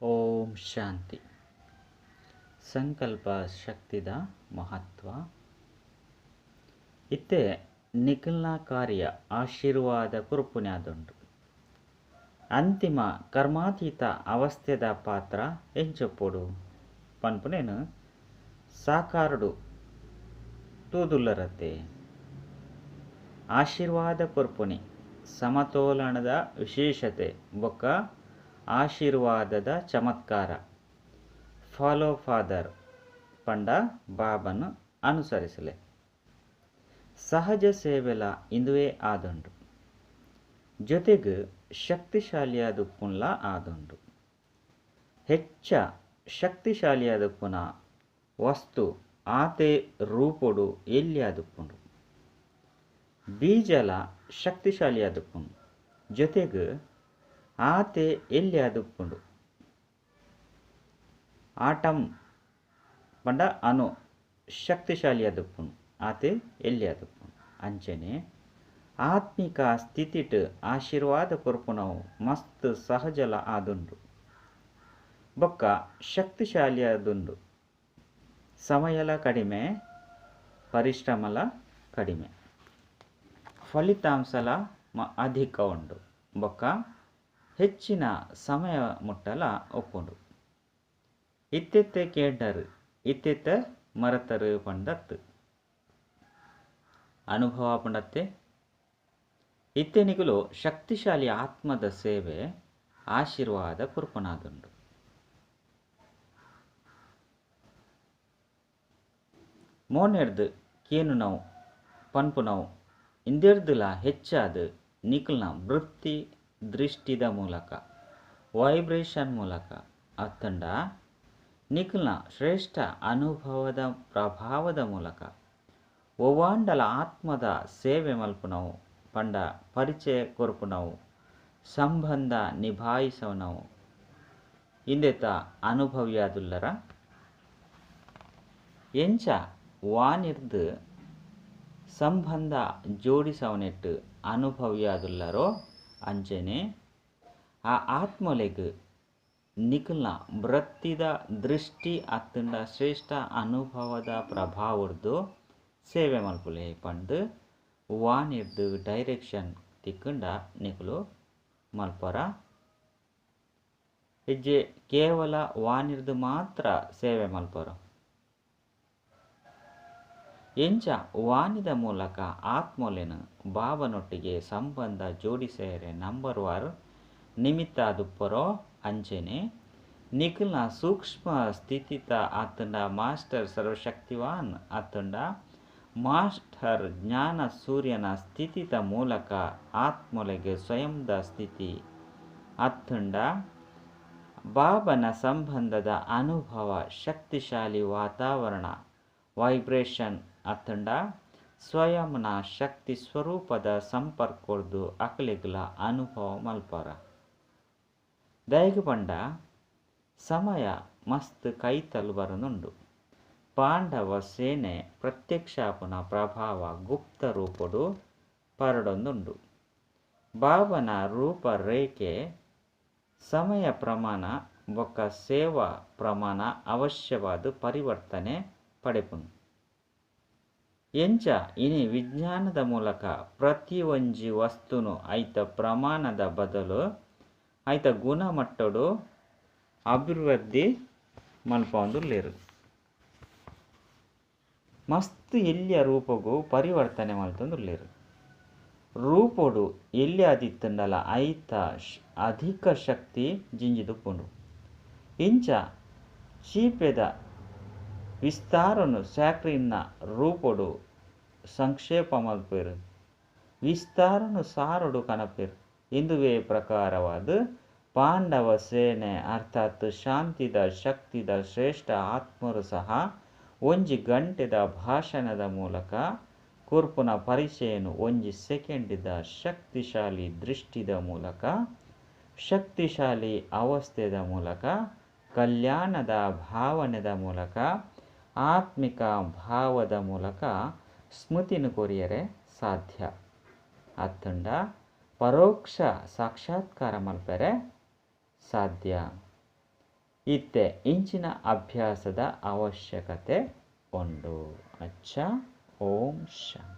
ಓಂ ಶಾಂತಿ. ಸಂಕಲ್ಪ ಶಕ್ತಿದ ಮಹತ್ವ. ಇತ್ತೆ ನಿಖಲ್ನ ಕಾರ್ಯ ಆಶೀರ್ವಾದ ಕುರುಪುನ್ಯಾದುಂಡು. ಅಂತಿಮ ಕರ್ಮಾತೀತ ಅವಸ್ಥೆದ ಪಾತ್ರ ಎಂಚೊಪ್ಪೊಡು ಪನ್ಪುನೇನು ಸಾಕಾರಡು ತೂದುಲ್ಲರತ್ತೆ. ಆಶೀರ್ವಾದ ಕೊರ್ಪುನಿ ಸಮತೋಲನದ ವಿಶೇಷತೆ ಬೊಕ್ಕ ಆಶೀರ್ವಾದದ ಚಮತ್ಕಾರ. ಫಾಲೋ ಫಾದರ್ ಪಂಡ ಬಾಬನು ಅನುಸರಿಸಲೆ. ಸಹಜ ಸೇವೆಲ ಇಂದುವೇ ಆದುಂಡು, ಜೊತೆಗೆ ಶಕ್ತಿಶಾಲಿಯಾದುಪ್ಪುನ್ಲ ಆದುಂಡು. ಹೆಚ್ಚ ಶಕ್ತಿಶಾಲಿಯಾದುಪ್ಪುನ ವಸ್ತು ಆತೆ ರೂಪೊಡು ಎಲ್ಲಿಯಾದುಪ್ಪುಂಡು. ಬೀಜಲ ಶಕ್ತಿಶಾಲಿಯಾದುಪ್ಪುಂಡು, ಜೊತೆಗೆ ಆತೆ ಎಲ್ಲಿಯಾದುಪ್ಪುಂಡು. ಆಟಂ ಪಂಡ ಅಣು ಶಕ್ತಿಶಾಲಿಯಾದುಪ್ಪುಂಡು, ಆತೆ ಎಲ್ಲಿಯಾದುಪ್ಪುಂಡು. ಅಂಚನೆ ಆತ್ಮಿಕ ಸ್ಥಿತಿಟ್ ಆಶೀರ್ವಾದ ಕೊರ್ಪುನವು ಮಸ್ತ್ ಸಹಜಲ ಆದುಂಡು ಬೊಕ್ಕ ಶಕ್ತಿಶಾಲಿಯಾದುಂಡು. ಸಮಯಲ ಕಡಿಮೆ, ಪರಿಶ್ರಮಲ ಕಡಿಮೆ, ಫಲಿತಾಂಶಲ ಅಧಿಕ ಉಂಡು ಬೊಕ್ಕ ಹೆಚ್ಚಿನ ಸಮಯ ಮುಟ್ಟಲ ಒಪ್ಪುಂಡು. ಇತ್ತೆತ್ತೆ ಕೇಂಡರು ಇತ್ತೆತ್ತೆ ಮರತರು ಪಂಡತ್ತು ಅನುಭವ ಪಂಡತ್ತೆ. ಇತ್ತೆನಿಗಲು ಶಕ್ತಿಶಾಲಿ ಆತ್ಮದ ಸೇವೆ ಆಶೀರ್ವಾದ ಕುರ್ಪನಾದುಂಡು. ಮೋನೆರ್ದು ಕೇನು ನಾವು ಪನ್ಪು ನಾವು ಇಂದೆರ್ದುಲ ಹೆಚ್ಚಾದ ನಿಖಲ್ನ ವೃತ್ತಿ ದೃಷ್ಟಿದ ಮೂಲಕ ವೈಬ್ರೇಷನ್ ಮೂಲಕ ಅತ್ತಂಡ ನಿಖಲ್ನ ಶ್ರೇಷ್ಠ ಅನುಭವದ ಪ್ರಭಾವದ ಮೂಲಕ ಒವಾಂಡಲ ಆತ್ಮದ ಸೇವೆ ಮಲ್ಪುನವು ಪಂಡ ಪರಿಚಯ ಕೊರ್ಪುನವು ಸಂಬಂಧ ನಿಭಾಯಿಸವನವು ಇಂದೆತ ಅನುಭವಿಯಾದುಲ್ಲರ. ಎಂಚ ವಾನಿರ್ದು ಸಂಬಂಧ ಜೋಡಿಸವನೆಟ್ಟು ಅನುಭವಿಯಾದುಲ್ಲರೋ ಅಂಚನೆ ಆ ಆತ್ಮಲೆಗ್ ನಿಖಲ್ನ ವೃತ್ತಿದ ದೃಷ್ಟಿ ಅತ್ತಂಡ ಶ್ರೇಷ್ಠ ಅನುಭವದ ಪ್ರಭಾವದ್ದು ಸೇವೆ ಮಲ್ಪುಲೆ ಪಂದು ವಾನಿರ್ದು ಡೈರೆಕ್ಷನ್ ತಿಕ್ಕಂಡ ನಿಖಲು ಮಲ್ಪರ. ಹೆಜ್ಜೆ ಕೇವಲ ವಾನಿರ್ದು ಮಾತ್ರ ಸೇವೆ ಮಲ್ಪರ. ಎಂಚ ವಾನಿದ ಮೂಲಕ ಆತ್ಮಲೆನು ಬಾಬನೊಟ್ಟಿಗೆ ಸಂಬಂಧ ಜೋಡಿಸೇರೆ ನಂಬರ್ ವಾರ್ ನಿಮಿತ್ತಾದುಪ್ಪರೋ ಅಂಚನೆ ನಿಖಲ್ನ ಸೂಕ್ಷ್ಮ ಸ್ಥಿತಿತ ಆತಂಡ ಮಾಸ್ಟರ್ ಸರ್ವಶಕ್ತಿವಾನ್ ಆತಂಡ ಮಾಸ್ಟರ್ ಜ್ಞಾನ ಸೂರ್ಯನ ಸ್ಥಿತಿತ ಮೂಲಕ ಆತ್ಮಲೆಗೆ ಸ್ವಯಂದ ಸ್ಥಿತಿ ಅತ್ತಂಡ ಬಾಬನ ಸಂಬಂಧದ ಅನುಭವ ಶಕ್ತಿಶಾಲಿ ವಾತಾವರಣ ವೈಬ್ರೇಷನ್ ಅತ್ತಂಡ ಸ್ವಯಂನ ಶಕ್ತಿ ಸ್ವರೂಪದ ಸಂಪರ್ಕೊಡ್ದು ಅಕಲೆಗ್ಲ ಅನುಭವ ಮಲ್ಪರ. ದಯಗು ಪಂಡ ಸಮಯ ಮಸ್ತ್ ಕೈತಲ್ ಬರನುಂಡು. ಪಾಂಡವ ಸೇನೆ ಪ್ರತ್ಯಕ್ಷಾಪನ ಪ್ರಭಾವ ಗುಪ್ತ ರೂಪಡು ಪರಡೊಂದುಂಡು. ಬಾಬನ ರೂಪರೇಖೆ ಸಮಯ ಪ್ರಮಾಣ ಬೊಕ್ಕ ಸೇವಾ ಪ್ರಮಾಣ ಅವಶ್ಯವಾದ ಪರಿವರ್ತನೆ ಪಡೆಪುನು. ಎಂಚ ಇನಿ ವಿಜ್ಞಾನದ ಮೂಲಕ ಪ್ರತಿಯೊಂಜಿ ವಸ್ತುನು ಐತ ಪ್ರಮಾಣದ ಬದಲು ಐತ ಗುಣಮಟ್ಟಡು ಅಭಿವೃದ್ಧಿ ಮಲ್ಪೊಂದುಲ್ಲೆರ್. ಮಸ್ತ್ ಎಲ್ಯ ರೂಪಗೂ ಪರಿವರ್ತನೆ ಮಲ್ತೊಂದುಲ್ಲೆರ್. ರೂಪೊಡು ಎಲ್ಯಾದಿತ್ತುಂಡಲ ಐತ ಅಧಿಕ ಶಕ್ತಿ ಜಿಂಜಿದುಪ್ಪುಂಡು. ಇಂಚ ಚೀಪೆದ ವಿಸ್ತಾರನು ಸ್ಯಾಕ್ರಿನ್ನ ರೂಪೊಡು ಸಂಕ್ಷೇಪ ಮಲ್ಪೆರ್, ವಿಸ್ತಾರನು ಸಾರೊಡು ಕನಪೆರ್. ಇಂದುವೇ ಪ್ರಕಾರವಾದ ಪಾಂಡವ ಸೇನೆ ಅರ್ಥಾತ್ ಶಾಂತಿದ ಶಕ್ತಿದ ಶ್ರೇಷ್ಠ ಆತ್ಮರು ಸಹ ಒಂಜಿ ಗಂಟೆದ ಭಾಷಣದ ಮೂಲಕ ಕೊರ್ಪುನ ಪರಿಚಯನು ಒಂಜಿ ಸೆಕೆಂಡಿದ ಶಕ್ತಿಶಾಲಿ ದೃಷ್ಟಿದ ಮೂಲಕ ಶಕ್ತಿಶಾಲಿ ಅವಸ್ಥೆದ ಮೂಲಕ ಕಲ್ಯಾಣದ ಭಾವನೆದ ಮೂಲಕ ಆತ್ಮಿಕ ಭಾವದ ಮೂಲಕ ಸ್ಮೃತಿನ ಕೊರಿಯರೆ ಸಾಧ್ಯ. ಅತ್ತಂಡ ಪರೋಕ್ಷ ಸಾಕ್ಷಾತ್ಕಾರ ಮಲ್ಪೆರೆ ಸಾಧ್ಯ. ಇತ್ತೆ ಇಂಚಿನ ಅಭ್ಯಾಸದ ಅವಶ್ಯಕತೆ ಉಂಡು. ಅಚ್ಚಾ, ಓಂ ಶಾಂತಿ.